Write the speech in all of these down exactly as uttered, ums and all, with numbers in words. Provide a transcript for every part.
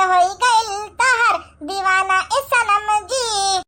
होई गइल तोहर दीवाना ए सनम जी।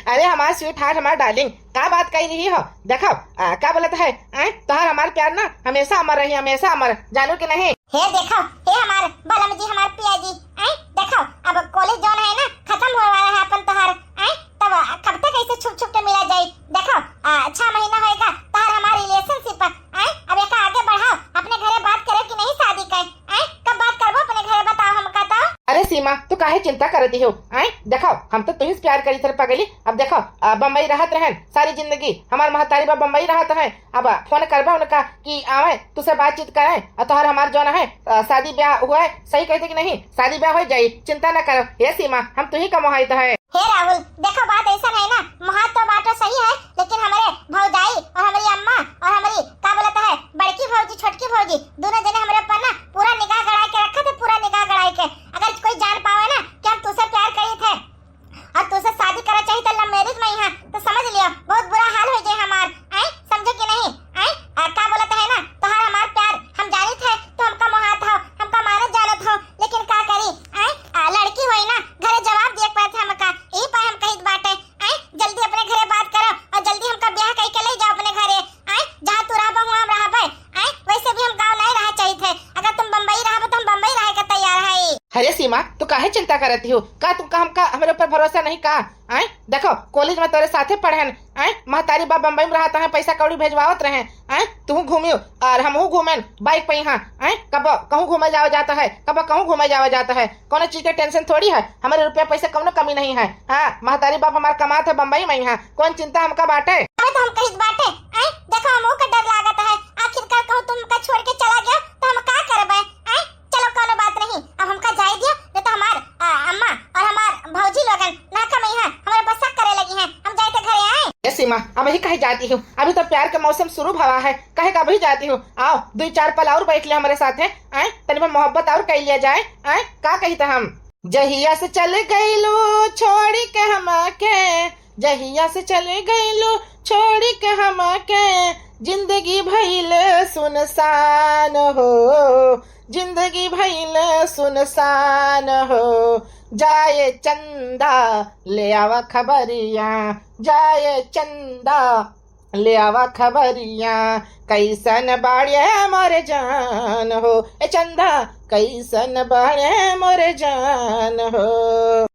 अरे हमार sweetheart, हमार darling, का बात कही रही हो? देखो, आ, का बोलत है, आय? तोहार हमार प्यार ना हमेशा अमर रही, हमेशा अमर, जानू कि नहीं? हे देखो, हे हमार बलम जी, हमार पिया जी, आय? देखो, अब college जौन है ना, खत्म होए वाला है अपन तोहार, आय? तब कब तक ऐसे छुप छुप के मिला जाई? देखो, आ, छह महीना होएगा तोहार हमार relationship, आय? अब एका आगे बढ़ाओ, अपने घरे बात करे कि नहीं शादी के, आय? कब बात करबो अपने घरे, बताओ हमका तो। अरे सीमा, तू काहे चिंता करती हो? आय, देखो, हम तो तुही से प्यार करी थे पगली। अब देखो, आ, बम्बई रहत रहन सारी जिंदगी, हमार महतारी बा बम्बई रहत है। अब फोन करबा उनका कि आवे, तुसे बातचीत करे, और तोहर हमार जौन है, आ, शादी ब्याह हुआ है, सही कहते कि नहीं, शादी ब्याह हो जाई, चिंता न करो। हे सीमा, हम तुही का मोहाइत है। हे राहुल, देखो बात ऐसा है ना, मोहात तो बात तो सही है, लेकिन हमरे भौजाई और हमरी अम्मा और हमरी का बोलत है, बड़की भौजी, छोटकी भौजी, दोनों जने हमरे ऊपर ना पूरा निगाह गड़ाई के रखत है, पूरा निगाह गड़ाई के। अगर कोई जान पावे ना कि हम तुसे प्यार करी थे और तुसे शादी करा चाहिए तो love marriage में यहाँ, तो समझ लियो बहुत बुरा हाल हो जाए हमार। आय, समझे कि नहीं? आय, आ, का बोलत है ना, तोहार हमार प्यार हम जानित है, तो हमका मोहात हो, हमका मानत जानत हो, लेकिन का करी? आय, आ, लड़की होई ना, घरे जवाब दिए के पड़त है हमका, यही पाए हम कहित बाटे। आय, जल्दी अपने घरे बात करो और जल्दी हमका ब्याह कई के ले जाओ अपने घरे। आय, जहाँ तू रहबा, वहाँ हम रहबे। आय, वैसे भी हम गाँव नहीं रहा चाहिए थे। अगर तुम बम्बई रहबा, तो हम बम्बई रहे के तैयार है। अरे सीमा, तू काहे चिंता करती हो? का तुमका हमका, हमरे ऊपर भरोसा नहीं का? आय, देखो, college में तोरे साथे पढ़ेन, आय, महतारी बाप बम्बई में रहत हैं, पैसा कौड़ी भेजवावत रहे, आय, तू घूमियो और हमहू घूमेन bike पे यहाँ, आय, कब कहूँ घूमे जावे जाता है, कब कहूँ घूमे जावे जाता है, कोनो चीज के tension थोड़ी है, हमारे रुपया पैसे कौनो कमी नहीं है। हाँ, महतारी बाप हमार कमात है बम्बई में यहाँ, कौन चिंता हमका बाटे? अरे तो हम कहित बाटे, आय, देखो हमहू का डर लागत है, आखिरकार कहूँ तुमका छोड़ के चला गया तो हम का करबे, आय? चलो कौनो बात नहीं, अब हमका जाए दियो, नहीं तो हमार, आ, अम्मा और हमार भौजी लोगन ना कमई है, हमारे पर शक करे लगी हैं, हम जाए थे घरे आए। ए सीमा, अब ही कहे जाती हूँ, अभी तो प्यार का मौसम शुरू भवा है, कहे का अभी जाती हूँ, आओ दो चार पल और बैठ ले हमारे साथ है, आय, तनी में मोहब्बत और कर लिया जाए, आय, का कही था हम। जहिया से चल गईलू छोड़ी के हमा के, जहिया से चल गईलू छोड़ी के हमा के, जिंदगी भइल सुनसान हो, जिंदगी भइल सुनसान हो। जाए चंदा ले आवा खबरिया, जाए चंदा ले आवा खबरिया, कैसन बाड़े मोरे जान हो, ए चंदा, कैसन बाड़े मोरे जान हो।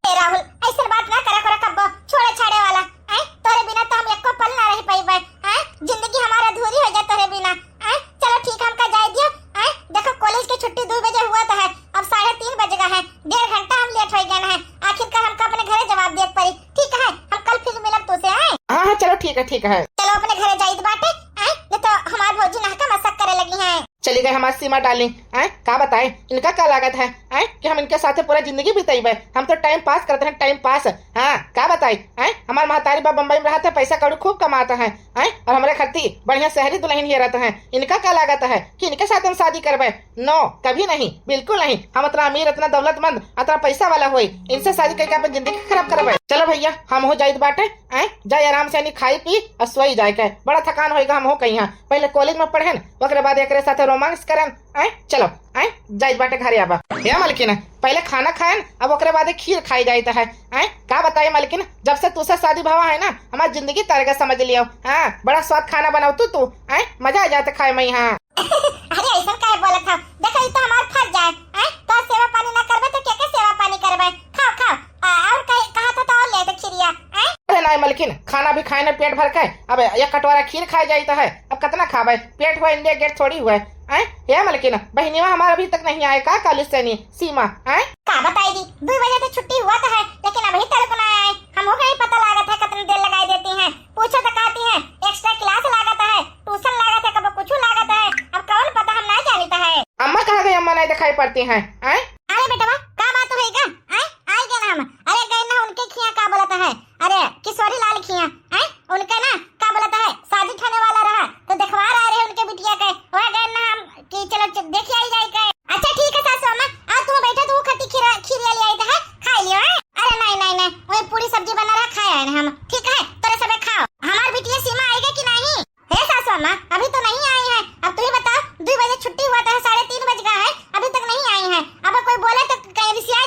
ए राहुल, ऐसन बात ना करा करो कब्बो, छोड़े छाड़े वाला, हैं? तोरे बिना तो हम एको पल ना रह पइबे, हैं? जिंदगी हमार अधूरी हो जाए तोरे बिना, हैं? चलो ठीक, हमका जाए दियो, हैं? देखो college के छुट्टी दो बजे हुआ तो है, अब साढ़े तीन बज गया है, डेढ़ घंटा हम late हो गए हैं, आखिरकार हमका अपने घरे जवाब दिए पड़ी। ठीक है, हम कल फिर मिलब तुसे, हैं? हाँ, हाँ, चलो, ठीक है, ठीक है। चलो, अपने घरे जाइत बाटे, आय, नहीं तो हमार भौजी नहका मसक करे लगी हैं। चली गई हमार सीमा darling, आय, का बताए, इनका का लागत है, आय, कि हम इनके साथे पूरा जिंदगी बिताइबे। हम तो time pass करते हैं, time pass। हाँ, का बताई, आय, हमार महतारी बाप बम्बई में रहते हैं, पैसा कौड़ी खूब कमाते हैं, आय, और हमारे खत्ती बढ़िया शहरी दुल्हन हेरत हैं। इनका का लागत है कि इनके साथ हम शादी करबे? No, कभी नहीं, बिल्कुल नहीं। हम इतना अमीर, इतना दौलतमंद, इतना पैसा वाला होई, इनसे शादी करके अपन जिंदगी खराब करबे? चलो भैया, हम हो जाइत बाटे, आय, जाए आराम से यानी खाई पी और सोई जाए के, बड़ा थकान होएगा हम हो कहीं। पहले college में पढ़ेन, ओकरे बाद एकरे साथे romance करेन, आय, चलो, आय, जाइत बाटे घरे आबा। हे मलकिन, पहले खाना खाएन, अब ओकरे बाद खीर खाई जाइत है, आय, का बताई मलकिन, जब से तुसे शादी भवा है ना, हमार जिंदगी तर गए समझ लियो। हाँ, बड़ा स्वाद खाना बनावतू तू, आय, मजा आ जात खाए में। हाँ, अरे ऐसन काहे बोलत हो? देखो, ई तो हमार फर्ज है, हैं? तोर सेवा पानी ना करबे तो के के सेवा पानी करबे? खाओ, खाओ। आ, और कहे, कहा था तो और ले दे खीरिया, हैं? अरे नाई मलकिन, खाना भी खाए ना पेट भर के, अब एक कटोरा खीर खाए जाइत है, अब कितना खाबे? पेट हुआ India Gate थोड़ी हुआ है, हैं? हे मलकिन, बहनिया हमार अभी तक नहीं आए का college से नहीं, सीमा, हैं? का बताई दी, दो बजे तो छुट्टी हुआ तो है, लेकिन अभी तक ना आए। हमहू का ही पता लागत है कितनी देर लगाई देती हैं। पूछो तो कहती हैं, extra class लागत है, tuition लागत है, कबो कुछ लागत है। अब कौन पता, हम ना जानित है। अम्मा कहाँ गई? अम्मा नहीं दिखाई पड़ती हैं, आय? अरे बेटवा, का बात होई गा? आय, आई गए ना हम। अरे गए ना उनके खिया, का बोलत है, अरे किशोरी लाल खिया, आय, उनका ना का बोलत है, शादी ठने वाला रहा, तो देखवार आए रहे उनके बिटिया के, वह गए ना हम कि चलो च-, देखी आई जाए के। अच्छा ठीक है सासू अम्मा, आज तुम बैठे तो वो खत्ती खीरा, खीरिया ले आई है, खा लियो, हैं? अरे नहीं, नहीं, नहीं, वही पूरी सब्जी बना रहा, खाए आए हम, ठीक है? तोरे सबे खाओ। हमार बिटिया सीमा आएगा कि नहीं? हे सासू अम्मा, अभी तो नहीं आई है। अब तू ही बताओ, दो बजे छुट्टी हुआ तो है, साढ़े तीन बज गया है, अभी तक नहीं आई है। अब कोई बोले तो कहीं रिसिया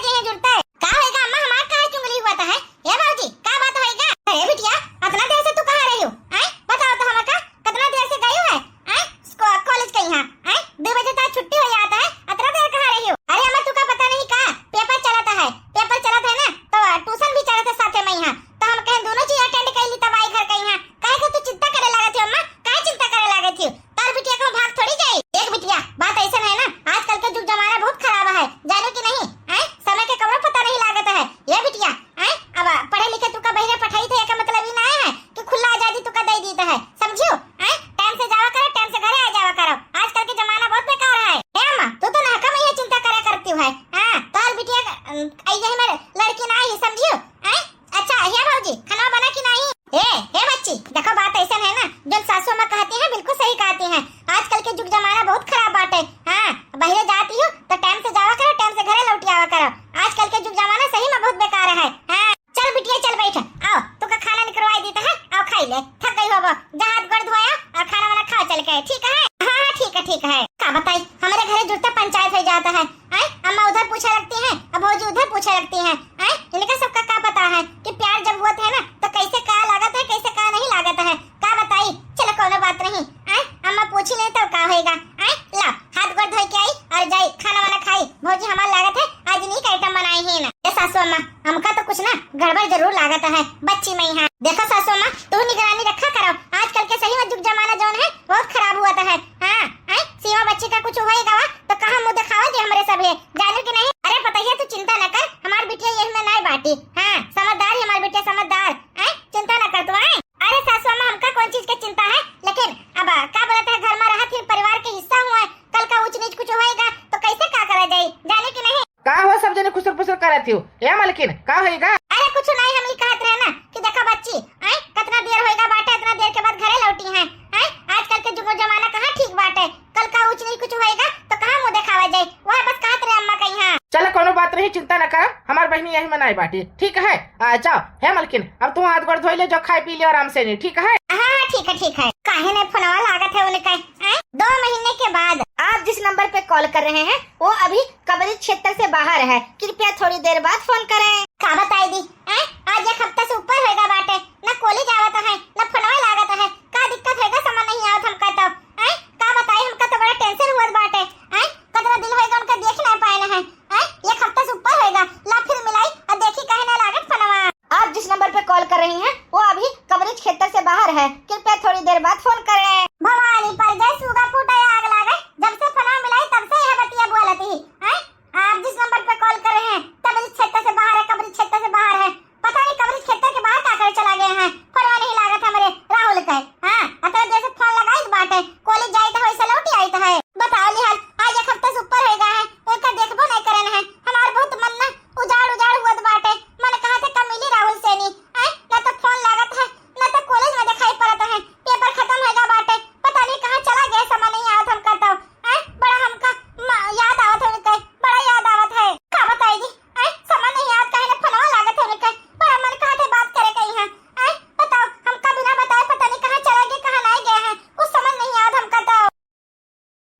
आई यही मेरे लड़की ना आई, समझियो? आए? अच्छा, हे भौजी, खाना बना कि नहीं? ए, हे बच्ची, देखो बात ऐसा है ना, जो सासू अम्मा कहती हैं, बिल्कुल सही कहती हैं। आजकल के जुग जमाना बहुत खराब बाटे। हाँ, बहिरे जाती हो तो टाइम से जावा करो, टाइम से घरे लौटी आवा करो। आजकल के जुग जमाना सही में बहुत बेकार है। हाँ, चल बिटिया, चल बैठ, आओ, तुका खाना निकरवाई देता है, आओ खाई ले, थक गई होबो, जा हाथ गोड़ धोया और खाना वाना खाओ चल के, ठीक है? हाँ, हाँ, ठीक है, ठीक है। का बताई, हमारे घरे जुड़ता पंचायत हो जाता है। आए, अम्मा उधर पूछे लगती हैं, अब भौजी उधर पूछे लगती हैं। आए, इनका सबका का पता है कि प्यार जब हुआ है ना, तो कैसे का लागत है, कैसे का नहीं लागत है, का बताई। चलो, कोनो बात नहीं। आए, अम्मा पूछी नहीं तो का होएगा। आए, ला, हाथ गोड़ धोई के आई और जाई, खाना वाना खाई। भौजी हमार लागत है, आज इन्हीं का आइटम बनाई है ना। ए सासू अम्मा, हमका तो कुछ ना गड़बड़ जरूर लागत है बच्ची में यहाँ। देखो सासू अम्मा, तू निगरानी रखा करो, आजकल के सही में जुग जमाना जौन है, बहुत खराब हुआ है। हाँ, आए, सीमा बच्ची का कुछ होएगा वा, तो कहाँ मुँह दिखावा दे हमरे सब है, जाने कि नहीं? अरे पतैया, तू चिंता न कर, हमार बिटिया यही में नाई बाटी। हाँ, समझदार है हमार बिटिया, समझदार। आए, चिंता न कर तू, आए। अरे सासू अम्मा, हमका कौन चीज के चिंता है, लेकिन अब का बोलत है, घर में रहत ही परिवार के हिस्सा हुआ है, कल का ऊंच नीच कुछ होएगा तो कैसे का करा जाई, जाने कि नहीं? का हो सब जने खुसर फुसर करत हो? ए मलकिन, का होएगा? अरे कुछ नहीं, हम ही कहत रहे ना कि देखा बच्ची, आए, कितना देर होएगा बाटे, इतना देर के बाद घरे लौटी हैं। आए, आजकल के जुग जमाना कहाँ ठीक बाटे, कल का ऊंच नीच कुछ होएगा तो कहाँ मुँह दिखावा जाए, वह बस कहत रहे अम्मा कहीं। हाँ, चलो कोनो बात नहीं, चिंता न कर, हमार बहिनी यही में नाई बाटी, ठीक है? आ जाओ, हे मलकिन, अब तू हाथ गोड़ धोई ले, जो खाए पी ले आराम से नहीं, ठीक है? हाँ, हाँ, ठीक है, ठीक है। काहे नहीं फोनवा लागत है उनका? आए, दो महीने के बाद। आप जिस नंबर पे कॉल कर रहे हैं, वो अभी कवरेज क्षेत्र से बाहर है, कृपया थोड़ी देर बाद फोन करें। का बताई दी, हैं? आज एक हफ्ता से ऊपर होएगा बाटे, ना कॉलेज आवत है, ना फोनवा लागत है। का दिक्कत होएगा, समझ नहीं आवत हमका तो, हैं? का बताई, हमका तो बड़ा टेंशन हुआ बाटे, हैं? कतना दिन होएगा उनका देख ना पाए ना है, हैं? एक हफ्ता से ऊपर होएगा। ला फिर मिलाई और देखी काहे ना लागत फोनवा। आप जिस नंबर पे कॉल कर रही हैं, वो अभी कवरेज क्षेत्र से बाहर है, कृपया थोड़ी देर बाद फोन करें। भवानी पर जय सूगा फूटे आग लागे, जब से फोनवा मिलाई तब से यह बतिया बोलत ही, हैं? आप जिस नंबर पे कॉल कर रहे हैं, कवरेज क्षेत्र से बाहर है, कवरेज क्षेत्र से बाहर है। पता नहीं कवरेज क्षेत्र के बाहर का करे चला गए हैं, फोनवा नहीं लागत हमरे राहुल के। हाँ, अतने देर से फोन लगाइत बाटे, कॉलेज जाइत है, वैसे लौटी आइत है। बताओ लिहाल, आज एक हफ्ता से ऊपर हो गया है, उनका देखबो नहीं करन है। हमार बहुत मन ना उजाड़ उजाड़ हुआ बाटे, मन कहा थे का मिली राहुल से नहीं, आए, ना तो फोन लागत है, ना तो कॉलेज में दिखाई पड़त है, पेपर खत्म होएगा बाटे, पता नहीं कहाँ चला गया, समझ नहीं आवत हमका तो, आए, बड़ा हमका म-, याद आवत है उनके, बड़ा याद आवत है। का बताई जी, आए, समझ नहीं आवत काहे ना फोनवा लागत है उनके, बड़ा मन कहा थे बात करे कहीं है, आए, बताओ, हमका बिना बताए पता नहीं कहाँ चला गया, कहाँ नहीं गया है, कुछ समझ नहीं आवत हमका तो।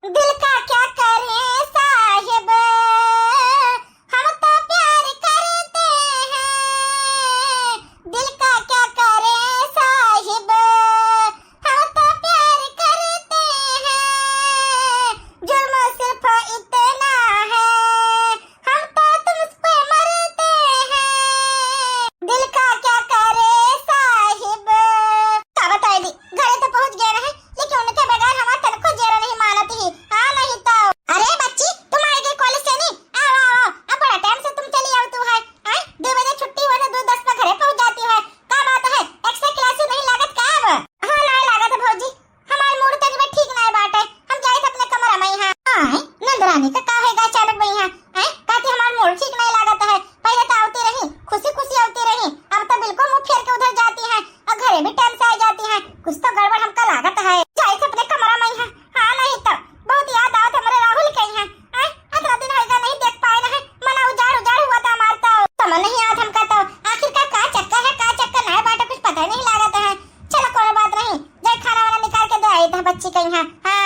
दिल का क्या करें साहिब, हम तो प्यार करते हैं। दिल का क्या करें साहिब, हम तो प्यार करते हैं। जुर्म सिर्फ इतना है, हम तो तुम पे मरते हैं। दिल का क्या करे साहिब। का बताई दी, घरे तो पहुँच गए रहे, लेकिन उनके बगैर हमार तनको जेरा नहीं मानत ही। हाँ, नहीं तो। अरे बच्ची, तुम आ गई कॉलेज से नहीं? आओ, आओ, आओ। अब बड़ा टाइम से तुम चली आओ तू है। आए, दो बजे छुट्टी हुआ ना, दो दस में घरे पहुँच जाती है। का बात है, एक्स्ट्रा क्लास नहीं लागत का अब? हाँ, नहीं लागत है भौजी। हमार मूड तनी में ठीक नाय बाटे, हम जाइत अपने कमरा में यहाँ। आए, नंदरानी का का होएगा अचानक में यहाँ? आए, कहती हमार मूड ठीक नाय लागत है, पहले तो आवती रही, खुशी खुशी आवती रही, अब तो बिल्कुल मुँह फेर के उधर जाती है, और घरे भी टाइम से आ जाती है। कुछ तो गड़बड़ हमका लागत है, जाइत अपने कमरा में यहाँ। हाँ, नहीं तो बहुत याद आवत हमरे राहुल के यहाँ। आए, अतना दिन होएगा नहीं देख पाए ना है, मना उजाड़ उजाड़ हुआ था हमार तो। समझ नहीं आवत हमका तो, आखिर का का चक्कर है, का चक्कर नाय बाटे, कुछ पता नहीं लागत है। चलो कोनो बात नहीं, जाए खाना वाना निकाल के दे आई था बच्ची के यहाँ। हाँ।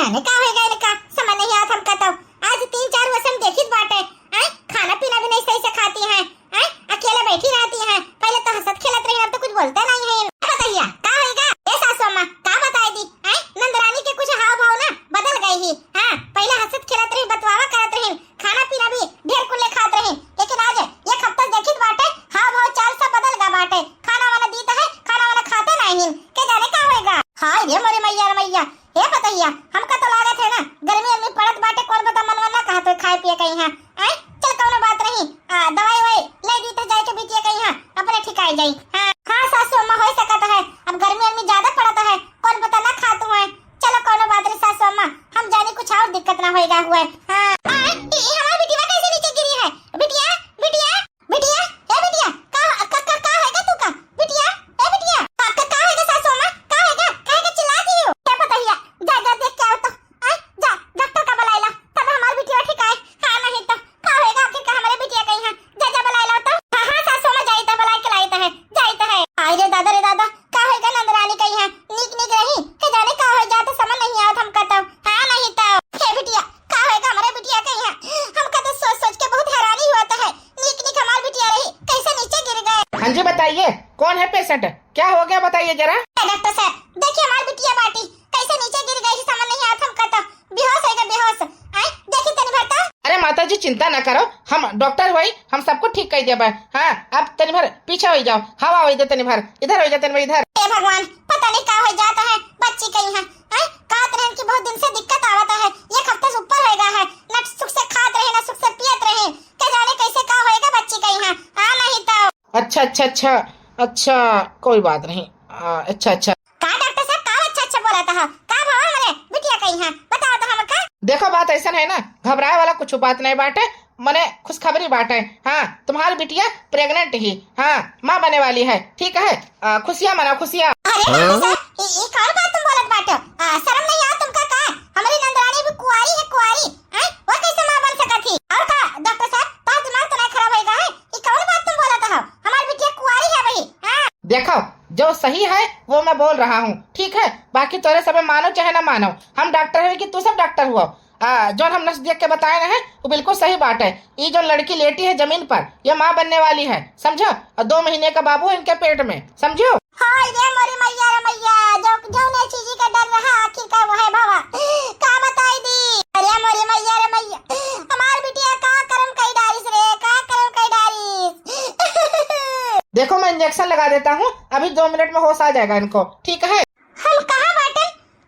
अरे का होइगा इनका, समझ नहीं आवत हमका तो। आज तीन चार वर्ष हम देखित बाटे, आय, खाना पीना भी नहीं सही से खाती हैं, आय, अकेले बैठी रहती हैं। पहले तो हंसत खेलत रही, अब तो कुछ बोलते नहीं है। बताइए का होइगा? ए सासू अम्मा, का बताई दी, आय, नंदरानी के कुछ हाव भाव ना बदल गए ही। हाँ, पहले हंसत खेलत रही, बतवावा करत रही, खाना पीना भी ढेर कुल्ले खात रही, लेकिन आज एक हफ्ता से देखित बाटे, हाव भाव चाल सब बदल गा बाटे। खाना वाना दीत है, खाना वाना खाते नहीं, के जाने का होइगा। हाय रे मोरे मैया रे मैया, हे पतैया, हमका तो लागत है ना, गर्मी अरमी पड़त बाटे, कौन पता मनवा ना कहत होई खाए पिए कहीं, हाँ। आय, चल कौनो बात नहीं, आ, दवाई ववाई ले दी तो जाए के बिटिया कहीं, हाँ, अपने ठिकाए जाई। हाँ, हाँ सासू अम्मा, हो सकत है, अब गर्मी अरमी ज्यादा पड़त है, कौन पता ना खात हुए। चलो कौनो बात नहीं सासू अम्मा, हम जानी कुछ और दिक्कत ना होएगा हुए। हाँ, आ, ई, ई हमार बिटिया कैसे नीचे गिरी है? बिटिया, बिटिया, बिटिया, ए बिटिया, का, का, का, का होएगा तू का? बिटिया, ए बिटिया, का, का, का होएगा सासू अम्मा? का होएगा? काहे के चिल्लाती हो? क्या पता हिया? जा, जा, देख के आओ तो। आ, जा, डॉक्टर का बुलाए ला, तब हमार बिटिया ठीक आए। हाँ, नहीं तो, का होएगा आखिर का हमारे बिटिया कहीं है? जा, जा, बुलाए ला तो। हाँ, हाँ, सासू अम्मा, जाई तो, बुलाए के लाई तो है, जाई तो है। आई रे दादा, रे दादा, का होएगा नंदरानी कहीं है? नीक, नीक रही, के जाने का हो जाता, समझ नहीं आवत हमका तो। हाँ, नहीं तो। हे बिटिया, का होएगा हमारे बिटिया कहीं है? हमका तो सोच, सोच के बहुत हैरानी हुआ तो है। नीक नीक हमार बिटिया रही, कैसे नीचे गिर गए? हाँ जी, बताइए, कौन है पेशेंट? क्या हो गया, बताइए जरा। ए, डॉक्टर साहब, देखिए हमार बिटिया बाटी, कैसे नीचे गिर गई, समझ नहीं आवत हमका तो। बेहोश होइगा, बेहोश। आय, देखी तनी भर तो। अरे माता जी, चिंता ना करो, हम डॉक्टर होई, हम सबको ठीक कर देबे। हाँ, आप तनी भर पीछे हो जाओ, हवा हो दे तनी भर, इधर हो जा तनी भर, इधर। हे भगवान, पता नहीं का हो जाता है बच्ची कहीं है। आय, कहत रहन कि बहुत दिन से दिक्कत आवत है, एक हफ्ते से ऊपर होइगा है, ना सुख से खात रहे, ना सुख से पियत रहे, के जाने कैसे का होएगा बच्ची कहीं है। हाँ, नहीं तो। अच्छा, अच्छा, अच्छा, अच्छा, कोई बात नहीं। आ, अच्छा, अच्छा। का डॉक्टर साहब, का अच्छा, अच्छा बोलत हो? का भवा हमरे बिटिया कहीं है? बताओ तो हमका। देखो, बात ऐसन है ना, घबराए वाला कुछ बात नहीं बाटे, मने खुशखबरी बाटे। हाँ, तुम्हारी बिटिया प्रेग्नेंट ही, हाँ, माँ बने वाली है, ठीक है? आ, खुशियाँ मनाओ, खुशियाँ। अरे डॉक्टर साहब, ई, ई कौन बात तुम बोलत बाटे? आ, शर्म नहीं आवत तुमका का? हमारी नंदरानी भी कुंवारी है, कुंवारी। हैं? वो कैसे माँ बन सकत ही? और का डॉक्टर साहब, तोहार दिमाग तो नहीं खराब होइगा है? ई कौन बात तुम बोलत हो? हमार बिटिया कुंवारी है भाई। हाँ। देखो, जो सही है वो मैं बोल रहा हूँ, ठीक है? बाकी तोरे सबे मानो चाहे ना मानो, हम डॉक्टर है कि तू सब डॉक्टर हुआ। आ, जौन हम नक्श देख के बताए रहे, वो बिल्कुल सही बात है। ई जौन लड़की लेटी है जमीन पर, ये माँ बनने वाली है, समझो? और दो महीने का बाबू है इनके पेट में, समझो? हाय रे मोरी मैया रे मैया, जो, जौने चीजी का डर रहा, आखिर का वो है भवा। का बताई दी? अरे मोरी मैया रे मैया, हमार बिटिया का करम कई डारिस रे, का करम कई डारिस। देखो, मैं इंजेक्शन लगा देता हूँ, अभी दो मिनट में होश आ जाएगा इनको, ठीक है? हम कहाँ बाटे?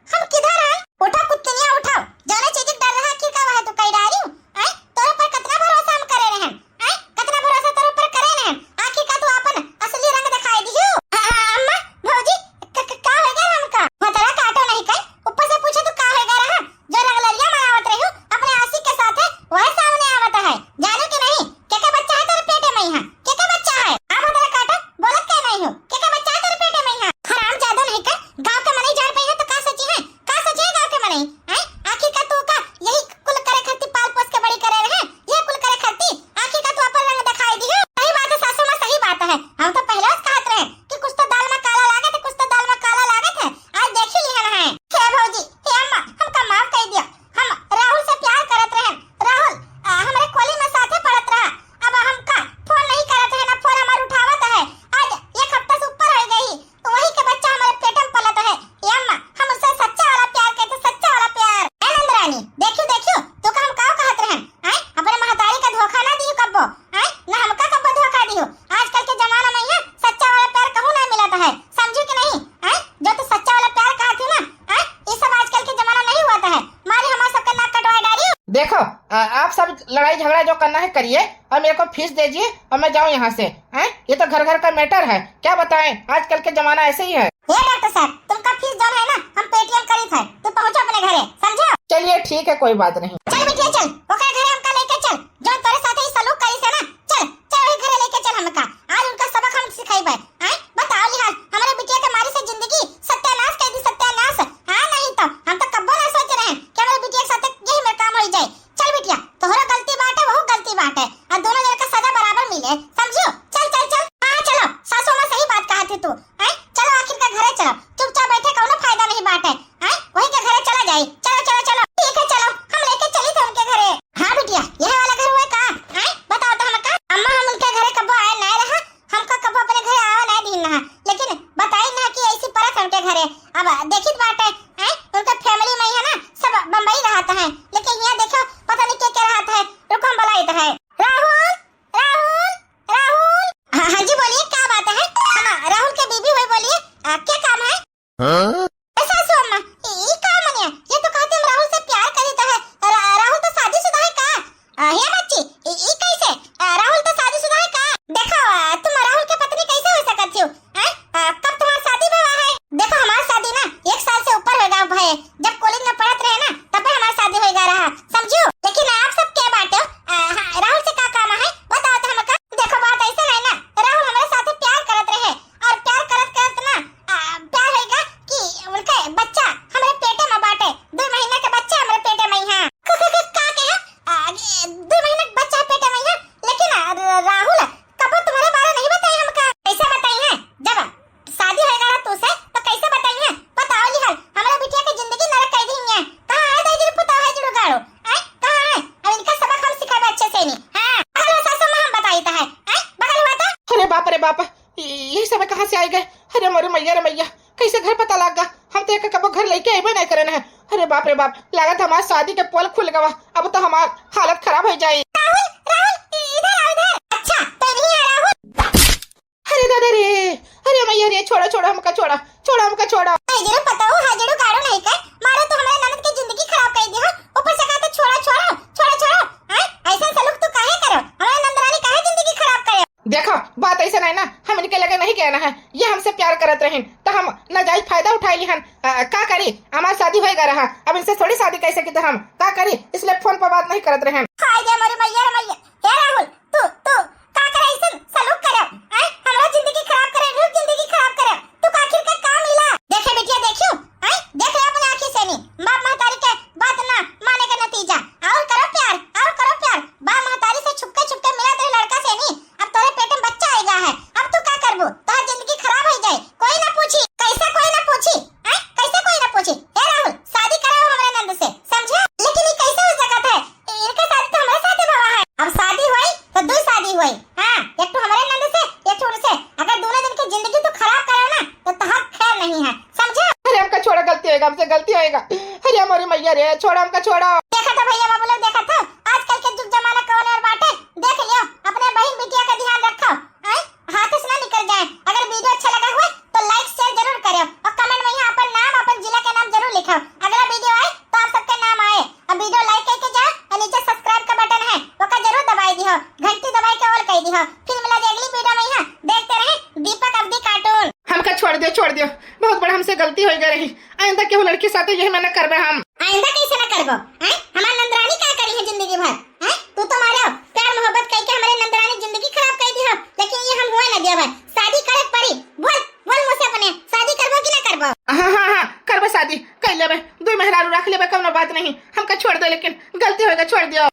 हम किधर हैं? उठा कुत्तनिया उठाओ, जौने चीज के डर रहा आखिर का वह तू कई डारी? आय, तोरे पर कितना भरोसा हम करे रहन? आय, कितना भरोसा तोरे पर करे रहन? आखिर का तू अपन असली रंग दिखाई दियो? आ, आ, अम्मा, भौजी, क-, क-, का होइगा हमका? भतरा काटो नहीं कई, ऊपर से पूछे तू का होइगा रहा? जो रंगलरिया में आवत रही हूँ अपने आशिक के साथे, वह सामने आवत है, जानू कि नहीं? के के बच्चा है तोरे पेटे में यहाँ? के के बच्चा है? आ भतरा काटो, बोलत के नहीं हो? के के बच्चा है तोरे पेटे में यहाँ? हराम जादो नहीं कर, गाँव के मनई जान पई है तो का सोची है? का सोची है गाँव के मनई? हैं? आखिर का तू का यही कुल करे खातिर पाल पोस के बड़ी करे रहे? ये कुल करे खातिर? आखिर का तू अपन रंग दिखाई दी है? सही बात है सासू माँ, सही बात है। हम तो पहले से कहत रहे कि कुछ तो दाल में काला लागत है, कुछ तो दाल में काला लागत है। आज देखी लिहन है। हे भौजी, हे अम्मा, हमका माफ कर दिया। हम राहुल से प्यार करत रहन। राहुल, आ, हमरे कोली में साथे पढ़त रहा। अब हमका फोन नहीं करत है, ना फोन हमार उठावत है। आज एक हफ्ता से ऊपर हो गई, वही के बच्चा हमारे पेट में पलत है। ए अम्मा, हम उससे सच्चा वाला प्यार कहते, सच्चा वाला प्यार। ए नंदरानी, देखियो, देखियो, तू का हम काव कहत रहन? आय, अपने महतारी का धोखा ना दियो कब्बो। आय, ना हमका कब्बो धोखा दियो। आजकल के जमाना में यहाँ सच्चा वाला प्यार कहूँ ना मिलत है, समझी कि नहीं? आय, जो तू सच्चा वाला प्यार कहत हो ना, आय, ये सब आजकल के जमाना नहीं हुआ है। मारे हमारे सबके नाक कटवाए डारी। देखो, आ, आप सब लड़ाई झगड़ा जो करना है करिए, और मेरे को फीस दीजिए और मैं जाऊँ यहाँ से। हैं? ये तो घर घर का मैटर है, क्या बताएं, आजकल के जमाना ऐसे ही है। हे डॉक्टर साहब, तुमका फीस जौन है ना, हम पेटीएम करीत है, तू पहुँचो अपने घरे, समझो? चलिए ठीक है, कोई बात नहीं। चल बिटिया चल, ओकरे घरे हमका लेके चल, जौन तोरे साथे ई सलूक करीस है ना, चल, चल वही घरे लेके चल हमका, आज उनका सबक हम सिखाइबे। हैं? बताओ लिहाज, हमरे बिटिया के मारी से जिंदगी सत्यानाश कर दी, सत्यानाश। हाँ, नहीं तो हम तो कब्बो ना सोच रहे हैं कि हमरे बिटिया के साथे यही में काम हो जाए। चल बिटिया, तोहरो गलती बाटे, वहू गलती बाटे, और दोनों जन का सजा बराबर मिले, समझियो? चल, चल, चल। हाँ, चलो, सासू माँ सही बात कहा थी तू। हैं? चलो, आखिर का घरे चलो, चुपचाप बैठे कौनो फायदा नहीं बाटे। हैं? वही के घरे चला जाए, चलो, चलो, चलो। जब कॉलेज में पढ़त रहे ना, तब हमार शादी होइगा रहा, समझू। लेकिन आप सब के बाटे हो? आ, हाँ, राहुल से का काम है, बताओ तो हमका। देखो, बात ऐसे है ना, राहुल हमारे साथे प्यार करत रहे, और प्यार करत करत ना, आ, प्यार होइगा कि उनके बच्चा हमारे पेटे में बाटे, दो महीना के बच्चा हमारे पेटे में ही है। का कहे? आ, ये दो महीना के बच्चा पेटे में ही है, लेकिन, आ, र-, राहुल कबो तुम्हारे बारे नहीं बताए हमका। कैसे बताई है? जब शादी होइगा रहा तू से, तो कैसे बताई है? बताओ लिहल, हमारे बिटिया के जिंदगी नरक कर दी है। कहाँ है दाई जी, पुता है जुड़गाड़ो? आय, कहाँ है? अब इनका सबक हम सिखावे अच्छे से नहीं। हाँ, बगल हुआ सासू माँ हम बताई तो है। आय, बगल हुआ तो। अरे बाप रे बाप, ये सब कहाँ से आइ गए? अरे मोरे मैया रे मैया, कैसे घर पता लग गा? हम तो एक कबो घर लेके अइबे नहीं करन है। अरे बाप रे बाप, लागत हमार शादी के पोल खुल गवा। अब तो हमार हालत खराब होइ जाई। राहुल, राहुल, इ-, इधर आओ, इधर। अच्छा, तो नहीं है राहुल। अरे दादा रे, अरे मैया रे, छोड़ा, छोड़ा हमका, छोड़ा, छोड़ा हमका, छोड़ा। हाय जरू पताऊ, हाय जरू गाड़ो नहीं कर, मारो तो हमारे ननद के जिंदगी खराब कर दिया। ऊपर से कहते छोड़ा, छोड़ा, छोड़ा, छोड़ा। हैं? ऐसा सलूक तू काहे करो? हमारे नंदरानी काहे जिंदगी खराब करे? देखो, बात ऐसा नहीं ना, हम इनके लगे नहीं कहना है, ये हमसे प्यार करत रहिन, तो हम नाजायज फायदा उठाई लिहन। अ, का करी, हमार शादी होइगा रहा, अब इनसे थोड़ी शादी कैसे की, तो हम का करी, इसलिए फोन पर बात नहीं करत रहन। हाय रे मोरे मैया रे मैया, हे राहुल, तू, तू का करे ऐसन सलूक करे? आय, हमरा जिंदगी खराब करे, रुक जिंदगी खराब करे। तू का आखिर का काम मिला? देखे बिटिया, देखियो, आय, देख ले अपने आँखी से नी, बाप महतारी के बात ना माने के नतीजा। और करो प्यार, और करो प्यार। बाप महतारी से छुपके छुपके मिला तो लड़का से नी, अब तोरे पेट में बच्चा आइगा है, अब तू का करबू? तोहर जिंदगी खराब हो जाए, कोई ना पूछी। कैसे कोई ना पूछी? हैं? कैसे कोई ना पूछी? ए राहुल, शादी कराओ हमरे नंद से, समझे? लेकिन ये कैसे हो सकत है? इनका शादी तो हमरे साथे भवा है। अब शादी हुई तो दो शादी हुई। हाँ, एक तो हमरे नंद से, एक तो उनसे। अगर दोनों दिन की जिंदगी तू खराब करो ना, तो तोहार खैर नहीं है, समझे? अरे हमका छोड़ा, गलती होइगा, हमसे गलती होइगा। अरे हमारी मैया रे, छोड़ा हमका, छोड़ा। देखा था भैया बाबू लोग, देखा था आजकल के जुग जमाना कौन और बाटे। देख लियो, अपने बहन बिटिया का ध्यान रखो। आय, हाथ से ना निकल जाए। अगर वीडियो अच्छा लगा हुआ तो लाइक शेयर जरूर करो और कमेंट में यहाँ अपन नाम, अपन जिला के नाम जरूर लिखो। अगला वीडियो आए तो आप सबके नाम आए। अब वीडियो लाइक करके जाओ और नीचे सब्सक्राइब का बटन है, ओका जरूर दबाई दिहो, घंटी दबाई के ऑल कर दिहो। फिर मिला जाए अगली वीडियो में। यहाँ देखते रहे दीपक अवधी कार्टून। हमका छोड़ दियो, छोड़ दियो, बहुत बड़ा हमसे गलती होइगा रही। आइंदा केहू लड़की साथे यही में न करबे हम। आइंदा कैसे न करबो? हैं? हमार नंदरानी का करी है जिंदगी भर? हैं? तू तो मारो प्यार मोहब्बत कई के हमारे नंदरानी जिंदगी खराब कर दी हो, लेकिन ये हम हुआ न दिया भाई। शादी करे पड़ी। बोल, बोल मुझसे अपने, शादी करबो कि ना करबो? हाँ, हाँ, हाँ, करबो शादी, कर लेबे, दो मेहरारू रख लेबे, कौनो बात नहीं। हमका छोड़ दे, लेकिन गलती होइगा, छोड़ दियो।